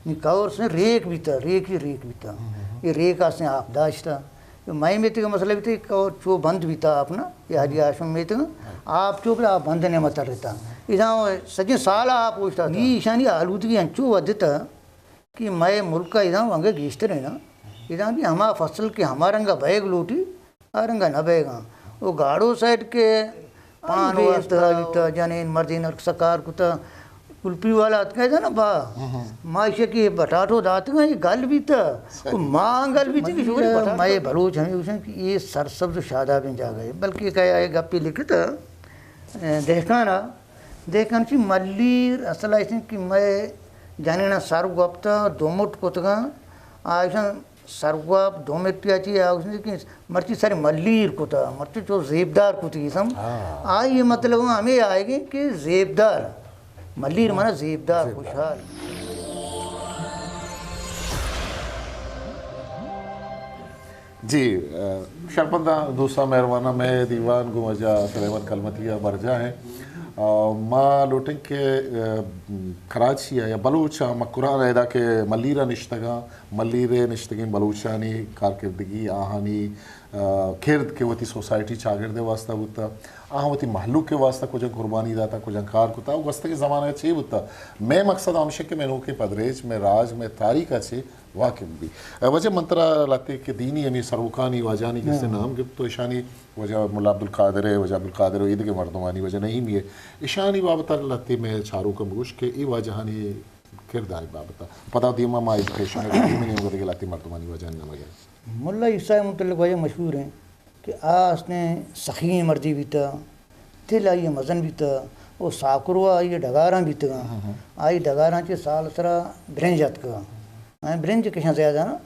نی کور سے ریک بیتا، ریک ہی ریک بیتا۔ یہ ریک آسے آپ داشتا۔ یہ مئے میتگ مسئلہ بیتا، یہ کور چو بند بیتا آپ نا، یہ حاجی ہاشم میتگ، آپ چو پر آپ بند نے متر رہتا۔ ادا سجے سال آپ اوشتا۔ نی ایشانی آلودگی انچو ودتا کہ مئے ملک ادا انگے گیشتر ہے نا۔ ادا بھی ہما فصل کہ ہما رنگا بیگ لوٹی، آ رنگا نہ بیگاں۔ او گاڑو سائیڈ کہ پان واسطہ بیتا، جنین مردین ہر کسا کار کتا۔ کلپی والا اتکا ہے نا با۔ ما ایشی کہ بٹاٹو داتگا، یہ گل بیتا۔ او ما گل بیتی کہ شوری بٹاٹو۔ مئے بلوچ ہمیں گوشن کہ یہ سرسبز و شادابیں جاگہ ہے۔ بلکہ کہ یہ گپی لکھتا، اے، دہکانا، دہکان چی ملیر اصل ایسن کہ مئے جنینا سر گپتا، دو مٹ کتگا، آئیشن سرگواب دو مٹیا چی آگوشنی کہ مرچی سر ملیر کتا، مرچی چو زیبدار کتی سم۔ آئی مطلب ہمیں آئے گی کہ زیبدار، ملیر مانا زیبدار، خوشحال۔ جی، شرپنداں دوستاں مہرواناں، مئے دیوان گوں واجہ سلیمان کلمتی ء برجاہ ہیں۔ آ، ما لوٹیں کہ، آ، کراچی ء یا بلوچ ء مکران ء ادا کہ ملیر ء نشتگاں، ملیر ء نشتگیں بلوچانی کارکردگی، آہانی، آ، کرد کہ وتی سوسائٹی چاگرد ء واسطہ بوتا، آہاں وتی مہلوک ء واسطہ کجا قربانی داتا، کجا کار کتا، و گوستگیں زمانگ ء چے بوتا۔ مئے مقصد ہمشہ کہ مئے نوکیں پدریچ، مئے راج، مئے تاریخ ء چے واقف بی۔ واجہ من ترا لہتے کہ دینی ہمے سروکانی واجہانی کسے نام گپت تو اشانی واجہ ملا عبدالقادر ء، واجہ عبدالقادر ء، ایدگہ مردمانی واجہ نعیمی ء، اشانی بابت ء لہتے مئے چاروکاں بگوش کہ اے واجہانی کرداری بابت ء۔ پدا دیما ما ایجوکیشن ء دیمی نیمگ ء دگہ لہتے مردمانی واجہانی نام ء گریں۔ ملا عیسیٰ ء متعلق واجہ مشہور ہیں کہ آ استیں سخی مردی بیتا، تل آئی ء مزن بیتہ و ساکرو آئی ء ڈگاراں بیتگاں۔ آئی ڈگاراں چہ سال سرا برنج اتکگاں۔ آئی برنج کشاں زیادہ نا۔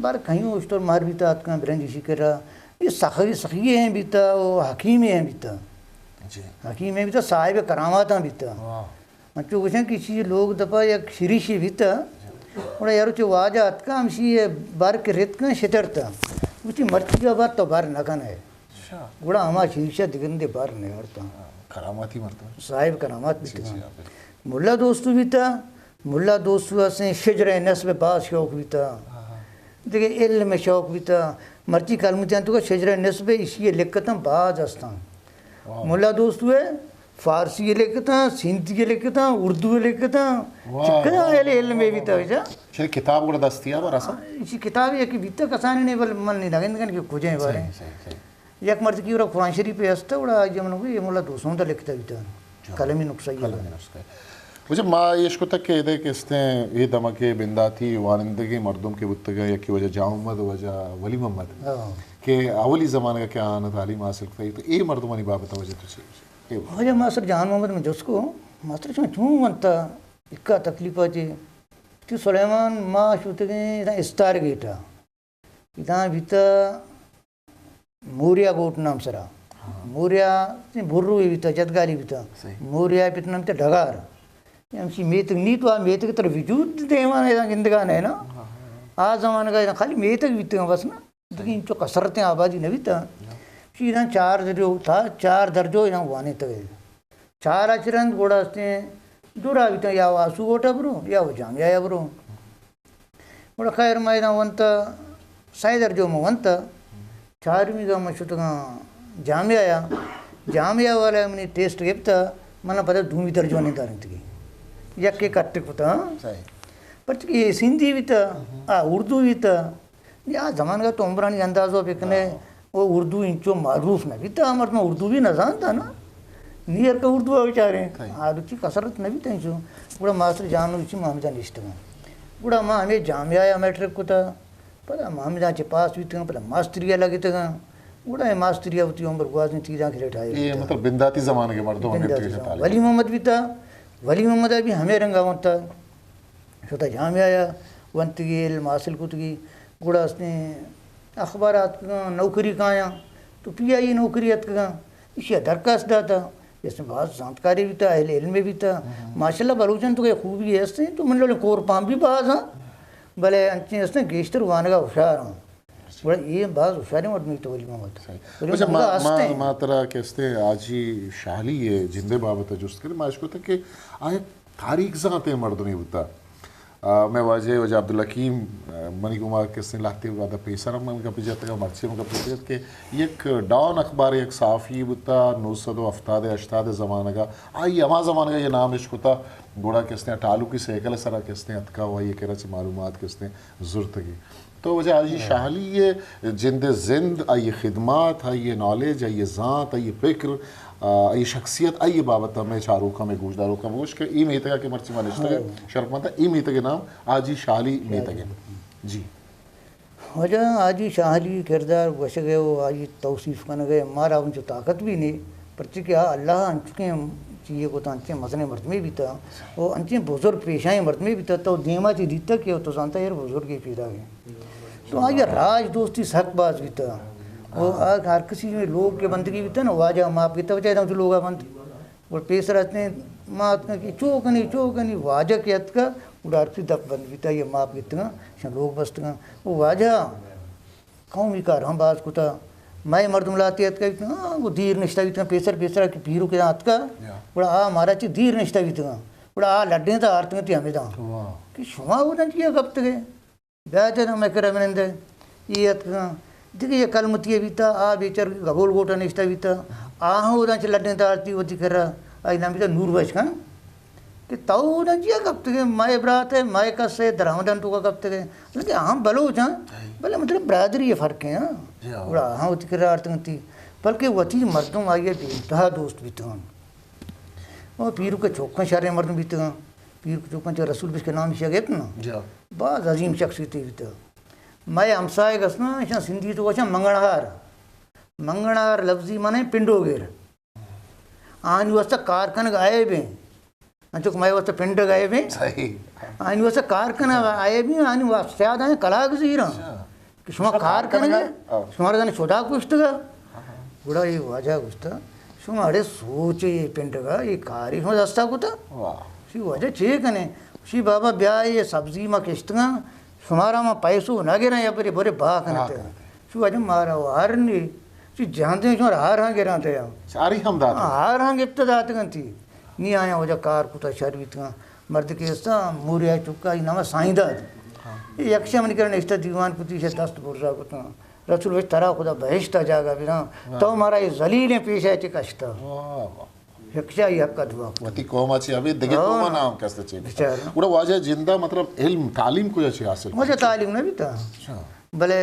بر کہیں اشتر مار بیتہ اتکاں برنج اشی کرا۔ یہ سخی، سخی ہیں بیتہ و حکیمی ہیں بیتہ۔ حکیم ہیں بیتہ، صاحب کراماتاں بیتہ۔ انچو گوشن کہ چی لوگ دپا یک شریشی بیتہ۔ گڑا یارو چہ واجہ اتکاں ہمشی بر کہ رتکاں شترتہ۔ گوشتی مرچی بر تو بر نہ کن ئے۔ گڑا ہما شیشہ دگندے بار نیارتاں۔ کراماتی مردم۔ صاحب کرامات بیتگاں۔ ملا دوستو بیتا، ملا دوستو اسیں شجرہ نسب باز شوق بیتا۔ دگہ علم شوق بیتا۔ مرچی کلمتیاں تو شجرہ نسب اشی لکھتاں باز استاں۔ ملا دوستو ہے، فارسی لکھتاں، سندھی لکھتاں، اردو لکھتاں۔ چکنا علم بیتا۔ شر کتاب گڑا دستیاب رسا؟ اسی کتاب یکی بیتا کسانی نے، بل من نہیں لگندگن کہ کجیں بارے۔ یک مردکی گڑا قرآن شریف ء است، گڑا آئی ء من گوشت، اے ملا دوستوں دا لکھتا بیتا۔ قلمی نسخہ ای۔ قلمی نسخہ ای۔ واجہ ما ایش کتگ کہ ادے کہ استیں اے دمگ ء بنداتی وانندگیں مردم کہ بوتگاں، یکے واجہ جان محمد، واجہ ولی محمد، کہ اولی زمانگ ء کہ آہاں تعلیم حاصل کتگ، تو اے مردمانی بابت ء واجہ تو چے؟ اے واجہ۔ واجہ ماسٹر جان محمد من جست کو، ماسٹر شما چون ونتا اکا تکلیف ء چے؟ تو سلیمان ما شتگیں استار گیٹ ء۔ اداں بیتہ موریا گوٹ نام سرا۔ موریا بروے بیتہ، جدگالی بیتہ۔ موریا پت نام بیتہ ڈگار۔ ہمشی میتگ نی تو آ میتگ تر وجود دیوان ادا گندگا نہ نا۔ آ زمانگا ادا خالی میتگ بیتگاں بس نا۔ دگہ انچو کسرتیں آبادی نہ بیتہ۔ شی ادا چار درجو تھا، چار درجو ادا وانینتگ۔ چار اچ رند گڑا استیں دو راہ بیتاں، یا وہ آسو گوٹا برو یا وہ جامعہ یا برو۔ گڑا خیر ما ادا ونتا، سئے درجو ما ونتا، چارمی گا ما شتگاں جامعہ یا، جامعہ والا منی ٹیسٹ گپتا، منا پدا دومی درجو نے دارنتگی، یکے کٹ کتا۔ پرچہ کہ سندھی بیتا، آ اردو بیتا، نی آ زمانگا تو عمرانی اندازو بکنے، وہ اردو انچو معروف نہ بیتا، مردم اردو بھی نہ زانتا نا۔ نی ہر کا اردو بیچارے، آ روچی کسرت نہ بیتا انچو۔ گڑا ماسٹر جان روچی ما ہمدا نشتگاں۔ گڑا ما ہمیں جامعہ یا میٹرک کتا، پدا ما ہمدا چہ پاس بیتگاں، پدا ماسٹریا لگتگاں۔ گڑا اے ماسٹریا وتی عمر گوازیں تیراں کہ ریٹائر بیتا۔ مطلب بنداتی زمانگے مردم ہمیں بنداتی زمانگے۔ ولی محمد بیتا، ولی محمد بھی ہمیں رنگا ونتا۔ شتا جامعہ یا ونتگی، علم حاصل کتگی، گڑا استیں اخبار آتکگاں، نوکری کایاں، تو پی آئی اے نوکری اتکگاں، ایشی ء درخواست داتا، اس میں باز زانتکاری بیتا، اہل علم بیتا۔ ماشاءاللہ بلوچاں تو کہ خوبی ہستیں، تو من لوگ کور پام بھی باز ہاں، بلے انچیں ہستیں گیشتر وانگا ہوشار ہاں۔ گڑا اے باز ہوشاریں مردمے تو ولی محمد۔ ولی اچھا، محمد ما، ما، ہستیں۔ ما ترا کہ استیں حاجی شاہ علی ء جندے بابت ء جست کریں، ما اشکتگ کہ آ یک تاریخ زانتیں مردمے بوتا۔ آ، مئے واجہ، واجہ عبدالحکیم، آ، منی گما کسیں لہتے وہدا پیسر ہم من گپ جتگ ء مرچی ہم گپ جتگ کہ یک ڈان اخبار یک صحافی بوتا، نو سد و ہفتاد ء ہشتاد ء زمانگ ء، آئی ہما زمانگ ء یہ نام اش کتا، گڑا کستیں ٹالوکی سائیکل ء سرا کستیں اتکا و آئی ء کرا چہ معلومات کستیں زرتگی۔ تو واجہ حاجی شاہ علی ء جند ء زند، آئی ء خدمات، آئی ء نالج، آئی ء زانت، آئی ء فکر، آ، آئی ء شخصیت، آئی ء بابت ء مئے چاروکاں، مئے گوشداروکاں بگوش کہ اے میتگ ء کہ مرچی ما نشتگ ء، شرپمند ء، اے میتگ ء نام حاجی شاہ علی میتگ انت۔ جی۔ واجہ حاجی شاہ علی کردار گوشگ ء و آئی توصیف کنگ ء مارا انچو طاقت بھی نے، پرچہ کہ آ اللہ انچکیں چیئے کتا، انچیں مزنیں مردمے بیتا و انچیں بزرگ پیشائیں مردمے بیتا، تو دیما چی دیتا کہ تو زانتا یار بزرگے پیدا گئے۔ تو آئی راج دوستی سک باز بیتا۔ و آ ہر کسی میں لوگ کے بندگی بیتا نا، واجہ ماپ گیتا بچائے دم لوگا بند۔ گڑا پیسر اتنے ما اتکاں کہ چو کنی، چو کنی، واجہ کہ اتکا، گڑا ہر کسی دپ بند بیتا، یہ ماپ گیتگاں، شن لوگ بستگاں۔ او واجہ قومی کار ہم باز کتا۔ مئے مردم لاتے اتکا بیتگاں، ہاں، وہ دیر نشتا بیتگاں، پیسر، پیسر کہ پیرو کے اتکا، گڑا آ مارا چی دیر نشتا بیتگاں۔ گڑا آ لڈیں تا آرتگاں تی ہمیں داں۔ کہ شما وہ دن چیا کپتگے؟ بیایت ء مئے کرا بنندئے۔ اے اتکگاں۔ دگہ یک کلمتی ء بیتا، آ بیچار گبول گوٹا نشتہ بیتا۔ آہاں اوداں چہ لڈیں دارتی وتی کرا، آئی نام بیتا نور بخش خان۔ کہ تو اوداں چیا کپتگے؟ مئے برات ء، مئے کس ء، درآمدان توکا کپتگے۔ بلکہ آہاں بلوچ آں، بلے مطلب برادری ء فرق ہیں، ہاں۔ گڑا آہاں وتی کرا آرتگنتی۔ بلکہ وتی مردم آئی ء بے انتہا دوست بیتگاں۔ او پیرک ء چوکاں شریں مردم بیتگاں۔ پیرک چوکاں چہ رسول بخش ء نام ایشی ء گپت نا۔ باز عظیم شخصیتے بیتگ۔ مئے ہمسائگ است نا، ایشاں سندھی تو گوشاں منگنہار۔ منگنہار لفظی معنی پنڈوگر۔ آنی واسطہ کار کنگ عیب ہیں۔ انچو کہ مئے واسطہ پنڈگ عیب ہیں۔ آنی واسطہ کار کنگ عیب ہیں، آنی واسطہ سیاد آئیں کلاگ زیراں۔ کہ شما کار کنگے، شما را زن شدا کشتگا۔ گڑا اے واجہ گوشتا، شما اڑے سوچ اے پنڈگا، اے کاری شما دستا کتا؟ شی واجہ چے کنے؟ شی بابا بیا اے سبزی ما کشتگاں، شما را ما پیسو نہ گراں، یا برے برے با کنتے۔ شی واجہ مارا وار نی، شی جاندے شما را ہر ہاں گرانتے۔ ہر ہاں گپت داتگنتی۔ نی آیاں واجہ کار کتا شر بیتگاں۔ مرد کہ استاں، موریا چکا، ای نام سائیں داد۔ اے یکشے منی کرا نشتہ دیوان کتی، شے دست برزا کتاں۔ رسول بخش ترا خدا بہشت ء جاگہ بداں۔ تو مارا اے ذلیلیں پیشہ چہ کشتہ۔ یکشے آئی حق ء دعا کتاں۔ وتی قوم ء چہ ابید دگہ قوم ء نام کست چہ کشتہ۔ گڑا واجہ جندا مطلب علم، تعلیم کجا چہ حاصل کتہ؟ واجہ تعلیم نہ بیتا۔ بلے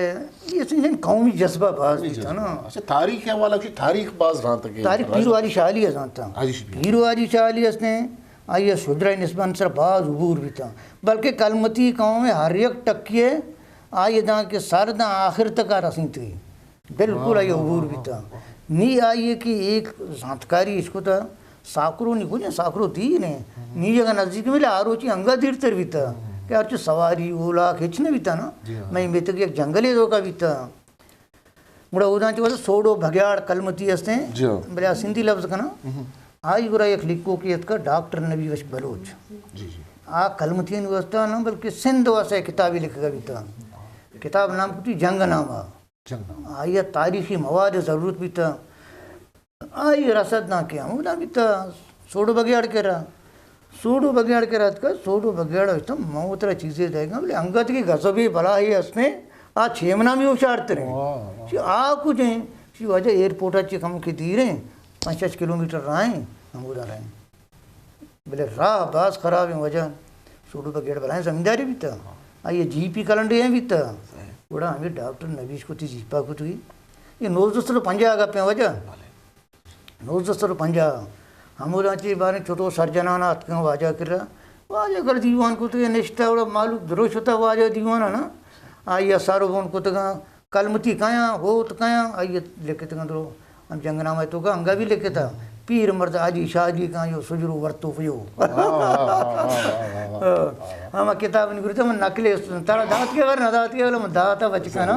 یہ سنجن قومی جذبہ باز بیتا نا۔ اچھا، تاریخ حوالہ کی تاریخ باز زانتا کہ تاریخ پیرو علی شاہ علی زانتا۔ پیرو علی شاہ علی ہستیں، آئی ء شجرہ نسبت سر باز عبور بیتا، بلکہ کلمتی قوم ء ہر یک ٹکے آئی داں کہ سر داں آخر تک رسینتگی، بالکل آئی عبور بیتا۔ نی آئی کہ ایک زانتکاری اشکتا، ساکرو نی کجا، ساکرو دیر ہیں۔ نی اگر نزدیک ملے آروچی انگا دیر تر بیتا کہ ہرچو سواری اولاک ہچ نہ بیتا نا۔ میں میتگ یک جنگلے روکا بیتا۔ گڑا اوداں چہ واسطہ سوڈو بھگیاڑ کلمتی ہستیں، بلے آ سندھی لفظ کنا۔ آئی گڑا یک لکھوکے اتکا ڈاکٹر نبی بخش بلوچ۔ آ کلمتی واسطہ نہ بلکہ سندھ واسطہ یک کتابے لکھگا بیتا۔ کتاب نام کتی جنگ نامہ۔ آئی تاریخی مواد ضرورت بیتا۔ آئی رسد داں کہ ہمودا بیتا سوڈو بگیاڑ کرا۔ سوڈو بگیاڑ کرا اتکا، سوڈو بگیاڑ اتکا، من وترا چیزے دئیگاں، بلے انگت کہ غضبے بلاہے ہستیں، آ چیمنا بھی ہوشیارتریں۔ چی آ کجیں؟ چی واجہ ایئرپورٹ چی کم کہ دیریں، پنچ شش کلومیٹر راہیں، ہمودا رہیں۔ بلے راہ باز خرابیں واجہ، سوڈو بگیاڑ بلاہیں زمیندارے بیتا۔ آئی جیپی کلنڈے ہیں بیتا۔ گڑا ہمیں ڈاکٹر نبیش کو تی جیپا کتگی۔ یہ نوزدہ سد و پنجاہ گپیں واجہ۔ نوزدہ سد و پنجاہ۔ ہموداں چہ باریں چٹو سرجنان اتکاں واجہ کرا۔ واجہ کر دیوان کتگے نشتہ، اوڑا مالوک درو شتا واجہ دیوان نا۔ آئی سر و بن کتگاں، کلمتی کایاں، ہوت کایاں، آئی لکھتگاں درو۔ ہم جنگ نامہ توکا انگا بھی لکھتا، پیر مرد حاجی شاہ جی کایاں، سجرو ورتو پیو۔ ہما کتاب نگرتا من نقل است، ترا دات کے ور نہ دات کے، من داتا بچکانا۔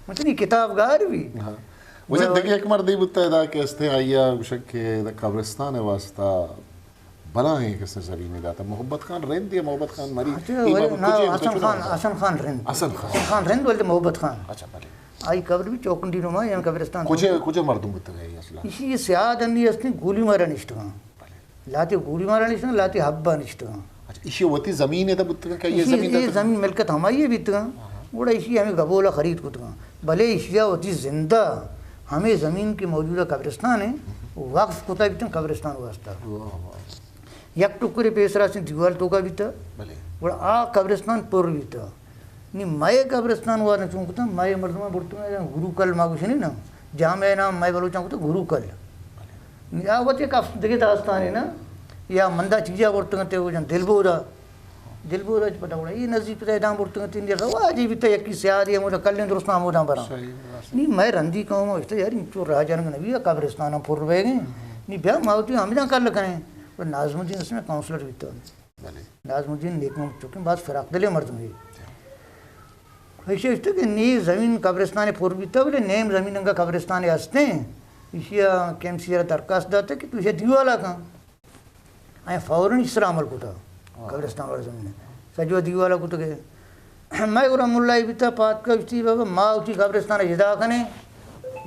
مچنی کتاب گار بھی۔ واجہ دگہ یک مردے بوتا ادا کہ استیں، آئی ء گوشگ کہ ادا قبرستان ء واسطہ بلاہیں کسے زمینے داتا۔ محبت خان رند یا محبت خان مری؟ اچھا، اے ولی بابت نا، کجے حسن خان، حسن خان رند۔ حسن خان۔ حسن خان رند ولد محبت خان۔ اچھا، بلے۔ آئی قبر بھی چوکنڈی نما یا قبرستان۔ کجے، کجے مردم بوتگ اے اصلا؟ اسی سیاد انی استیں گولی مارا نشتگاں۔ لاتے گولی مارا نشتگاں، لاتے حبا نشتگاں۔ اچھا، ایشی وتی زمین ءِ تہ بوتگاں کہ یہ ایشی زمین اے تہ؟ زمین ملکت ہمائی ءِ بیتگاں، ہاں۔ گڑا ایشی ہمیں گبول ءَ خرید کتگاں، بلے ایشی ءَ وتی زندہ ہمیں زمین کہ موجودہ قبرستان ہیں، وقف کتا بیتن قبرستان واسطہ۔ واہ، واہ۔ یک ٹکرے پیسرا سیں دیوال توکا بیتا، بلے۔ گڑا آ قبرستان پر بیتا۔ نی مئے قبرستان وارن چون کتا، مئے مردمان برتگاں گروکل ما گوشنی نا، جامعہ نام مئے بلوچاں کتا گروکل۔ نی آ وت یک افس-، دگہ داستانے نا، یا مندا چیزا برتگاں تے وجن دلبودا۔ دلبودا چ پدا گڑا اے نزیک پدا اداں برتگاں تے نی رواجے بیتا یکی سیادی ہمودا کلیں درستاں ہمودا براں۔ صحیح، راست۔ نی مئے رندی قوم اشتا یار انچو راجانگ نبی قبرستان پر بیگیں۔ نی بیا ما وتی ہمیداں کل کنیں۔ ناظم الدین اس میں کاؤنسلر بیتا۔ بلے۔ ناظم الدین نیک محمد چوکیں باز فراق دلیں مردمے۔ ایشی اشتہ کہ نی زمین قبرستان پر بیتا، بلے نیم زمین انگا قبرستان ہستیں۔ ایشی ءَ کے ایم سی ءَ را درخواست داتا کہ تو ایشی دیوالا کن۔ آئیں فوراً ایشی سرا عمل کتا۔ ہاں۔ قبرستان والا زمین۔ سجو دیوالا کتا کہ میں گڑا ملائی بیتا پاتکا اشتی بابا ما اسی قبرستان جدا کنے۔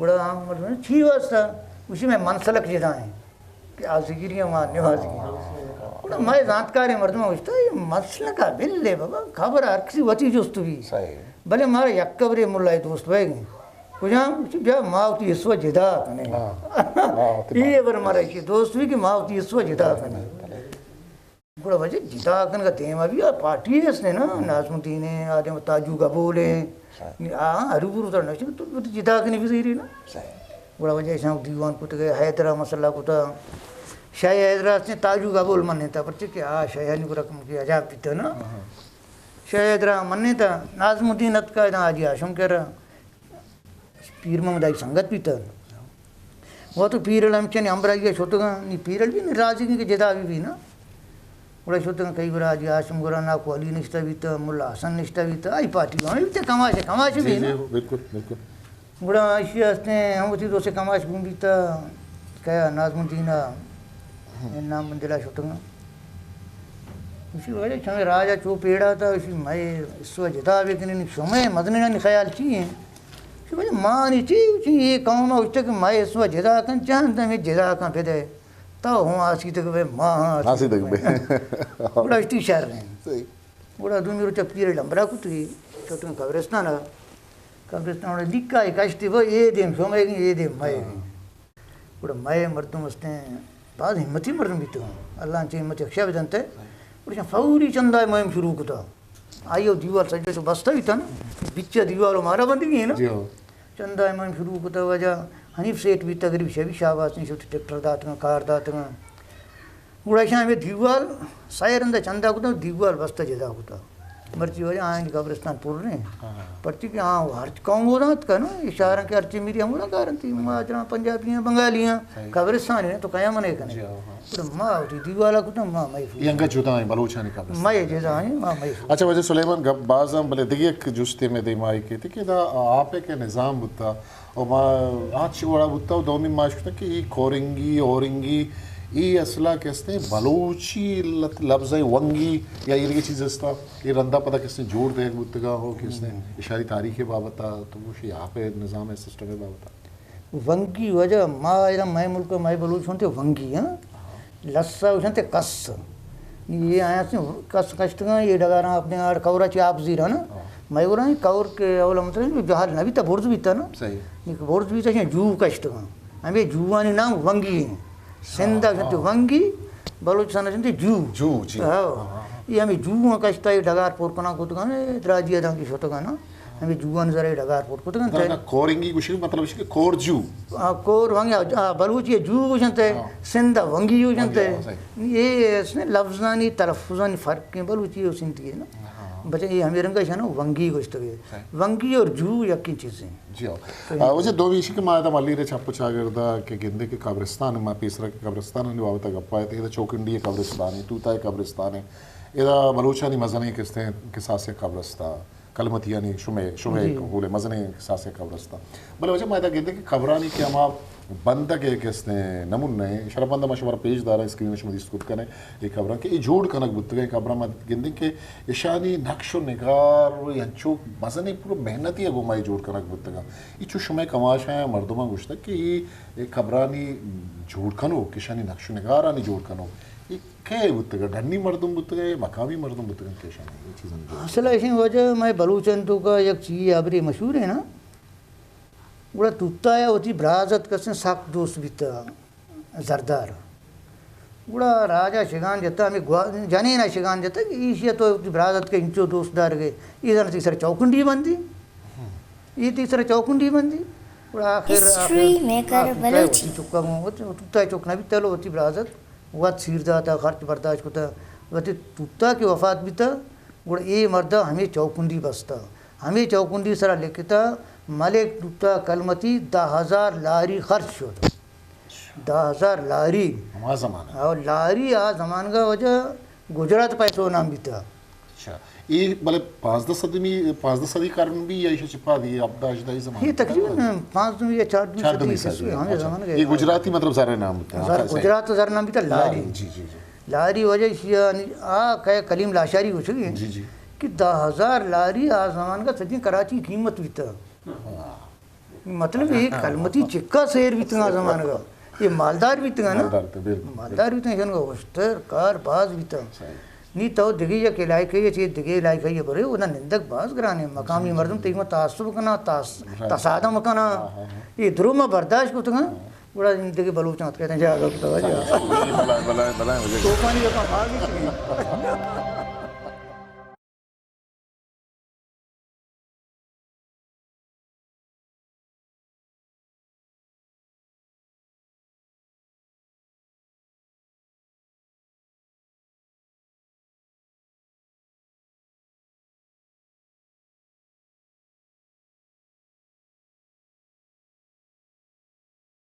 گڑا ہم مردم چی واسطہ؟ اسی میں منسلک جدا ہیں۔ کہ آزگیری ہم آ نمازی۔ گڑا مئے زانتکاریں مردماں گوشتا، اے مسلک ءَ بل لے بابا، خبر ہر کسی وتی جست بی۔ صحیح۔ بلے مارا یک قبرے ملائے دوست بئیگیں۔ کجام؟ گوشتی، بیا ما وتی حصہ جدا کنیں۔ ہاں۔ ہاں، وتی اے بر مارا ایشی دوست بی کہ ما وتی حصہ جدا کنیں۔ گڑا واجہ جدا کنگا دیما بی آ پارٹی ہستیں نا، ناظم الدین ہیں، آدم تاجو گبول ہیں۔ صحیح۔ آ ہرو برو تر نشتگ تو وتی جدا کنی بزیری نا۔ صحیح۔ گڑا واجہ ایشاں دیوان کتگ، حیدرا مسئلہ کتا۔ شاہ حیدرا ہستیں تاجو گبول منتا، پرچہ کہ آ شاہانی گڑا کم کی عجاب بیتا نا۔ ہاں۔ شاہ حیدرا منتا، ناظم الدین اتکا ادا حاجی ہاشم کرا۔ پیر محمد آئی سنگت بیتا۔ وہ تو پیرل ہمچنی ہمراہی شتگاں، نی پیرل بھی ناراضگی کہ جدا بی بی نا۔ گڑا شتگاں کئی برا حاجی ہاشم گڑا نا کوہلی نشتہ بیتا، ملا حسن نشتہ بیتا، آئی پارٹی ہمیں بیتا کماش، کماش جی، بھی نا۔ جی، بالکل، بالکل۔ گڑا ایشی ہستیں ہم وتی دوست کماش گون بیتا، کیا ناظم الدین ءَ نام من دلا شتگاں۔ اسی وجہ چمے راجا چو پیڑا تا، اسی مئے حصہ جدا بکنی، شمے مزنانی خیال چی ہیں؟ اسی وجہ ما نی چی، چی یہ قوم اشتہ کہ مئے حصہ جدا کن، چند ہمیں جدا کن پدے۔ تو ہوں آسی تک بے، ما ہاں آسی تک بے۔ گڑا اشتی شر ہیں۔ صحیح۔ گڑا دومی روچا پیرل ہمبرا کتگی، چوتن قبرستان، قبرستان گڑا لکھا ہے کشتی وہ اے دیم شمے گی، اے دیم مئے گی۔ گڑا مئے مردم ہستیں، باز ہمتی مردم بیتگاں، اللہ انچیں ہمت یکشا بدنتے۔ گڑا فوری چندہ مہم شروع کتا۔ آئی او دیوال سجے تو بستہ بیتا نا، بچہ دیوال و مارا بندگی ہے نا۔ جی ہاں۔ چندہ ءِ من شروع کتہ، واجہ حنیف سیٹھ بیتہ، غریب شبی شاباس نی شت، ٹریکٹر داتگاں، کار داتگاں۔ گڑا ایشاں ہمے دیوال سئے رند ءَ چندہ کتہ، دیوال بستہ جدا کتہ۔ مرچی واجہ آیانی قبرستان پر ایں۔ ہاں۔ پرچی کہ آ ہرچ قوم اودا اتکہ نا، اشارہ کہ ہرچی میری ہم اودا کار انت، مہاجراں، پنجابیاں، بنگالیاں، صحیح۔ قبرستان ہے تو قیام نہیں کنے۔ جی ہاں، ہاں۔ گڑا ما وتی دیوالا کتہ، ما محفوظ۔ یہ انگا جدا ہیں بلوچانی قبرستان۔ ما یہ جدا ہیں، ما محفوظ۔ اچھا، واجہ سلیمان گپ باز ہم، بلے دگہ یک جستے میں دیما آئی کہ تھی کہ دا آپ کے نظام بوتا، و ما آ چی وڑا بوتا و دومی ما اشکتا کہ ای کورنگی، اورنگی، ای اصلا کہ استیں بلوچی لت-، لبز ءِ ونگی یا ای دگہ چیز استا، ای رندا پدا کہ استیں جوڑ دیگ بوتگا ہو کہ استیں اشاری تاریخ بابتا، تو گوشی آپ نظام سسٹم بابتا۔ ونگی واجہ ما ادا مئے ملک مئے بلوچ ہوں تے ونگی، ہاں؟ لسا گوشنت کس۔ نی اے آیاں سے کس کشتگاں، اے ڈگاراں اپنے آڑ کورا چی آپ زیرا نا۔ ہاں۔ مئے گورا ایں کور کے اولا مطلب جو جہل نہ بیتا، برز بیتا نا۔ صحیح۔ نی برز بیتا، شاں جو کشتگاں۔ ہمیں جوانی نام ونگی ہیں۔ سندھ ہاں، گوشنت ہاں۔ ونگی، بلوچستان گوشنت جو۔ جو، جی۔ ہاں۔ ہاں، ہاں۔ یہ ہمیں جو کشتا، یہ ڈگار پور کنا کتگاں، اے دراجی اداں کی شتگاں نا۔ ہمیں جوان زرے ڈگار پٹ کتگ انت۔ دانا کورنگی گوشی مطلب اش کہ کور جو۔ آ، کور ونگ، آ، بلوچی جو گوشنت، ہاں۔ سندھ ونگی گوشنت۔ ونگی، ہاں، صحیح۔ یہ اس نے لفظانی تلفظانی فرق ہیں، بلوچی و سندھی ہے نا۔ ہاں۔ بچے یہ ہمیں رنگا شنو ونگی گوشتگے۔ صحیح۔ ونگی اور جو یقین چیزیں۔ جی ہاں۔ تو آ، وجہ دومی ایشی کہ ما ادا ملیر چپ و چاگردا کہ گندے کہ قبرستان، ما پیسرا کہ قبرستان نے بابت گپا ہے، تو ادا چوکنڈی قبرستان ہے، توتا قبرستان ہے۔ ادا بلوچانی مزنیں کستے کساسے قبرستان۔ کلمتیانی شمے، شمے جی۔ کہول مزنیں کساسے قبرستان۔ بلے وجہ ما ادا گندے کہ قبرانی کہ ہما بندگ ءِ کہ استیں نمونہ ہیں، شرف مند ما شمارا پیش دارا، اسکرین شما دیست کت کنے، یہ قبراں کہ یہ جوڑ کنگ بوتگیں قبراں ما گندے کہ اشانی نقش و نگار و انچو مزنیں پورا محنتی گو ما یہ جوڑ کنگ بوتگاں۔ یہ چو شمے کماشاں مردماں گوشتگ کہ یہ، یہ قبرانی جوڑ کنو، کہ اشانی نقش و نگارانی جوڑ کنو۔ یہ کئے بوتگ؟ ڈنی مردم بوتگ یا مقامی مردم بوتگ کہ ایشانی اے چیزانی جوڑ؟ اصل ایشیں وجہ مئے بلوچانی توکا یک چیزے ہبرے مشہور ہے نا، گڑا توتا ءَ وتی برازتک ءَ سک دوست بیتہ زردار۔ گڑا راجا شگان جتہ، ہمے گوا-، جنین ءَ شگان جتہ کہ ایشی ءَ تو وتی برازتک ءَ انچو دوست دارگ ئے، اے زاناں تئی سر چوکنڈی بندی، اے تئی سر چوکنڈی بندی۔ گڑا آخر، آخر ہسٹری میکر آ توتا ءَ بلوچی۔ وتی چکا گوں وت-، توتا ءَ چک نہ بیتہ، لو وتی برازتک وت سیر داتہ، خرچ برداشت کتہ۔ وتی توتا کہ وفات بیتہ، گڑا اے مرد ءَ ہمے چوکنڈی بستہ۔ ہمے چوکنڈی سرا لکھتہ، ملک توتا کلمتی دہ ہزار لاری خرچ شت۔ دہ ہزار لاری۔ ہما زمانہ۔ اور لاری آ زمانگا وجہ گجرات پیسو نام بیتہ۔ اچھا۔ اے بلے پانزدہ صدمی، پانزدہ صدی قرن بی یا ایشی چہ پد، اے ہبدہ ہژدہ زمانہ؟ اے تقریباً پانزدہمی یا چاردہمی چاردہمی صدی، صدی، ہمے ہاں، زمانگا۔ اے گجراتی مطلب زرے نام بیتہ، ہاں، زر-، خاص ہے۔ گجرات زر نام بیتہ لاری۔ لاری، جی، جی، جی۔ لاری وجہ ایشی آ کئے کلیم لاشاری گوشگی۔ جی، جی۔ کہ دہ ہزار لاری آ زمانگا سجیں کراچی قیمت بیتہ۔ ہاں۔ مطلب، اے کلمتی چکا سیر بیتگاں زمانگا۔ اے مالدار بیتگاں نا؟ مالدار تو، بالکل۔ مالدار بیتگاں، ایشانگا اشتر کار باز بیتگاں۔ صحیح۔ نی تو دگہ یک علاقہ ئے چہ دگہ علاقہ ئے برے، اودا نندگ باز گران ایں۔ مقامی مردم تئی گوما تعصب کناں، تاس-، تصادم کناں۔ ہاں، ہاں، ہاں۔ اے درو ما برداشت کتگاں۔ ہاں۔ گڑا دگہ بلوچاں اتکگ اتاں جاگہ کتگ، جاگہ۔ بلائیں، بلائیں، بلائیں، بلائیں۔ توفانی گپاں باز بیتگاں۔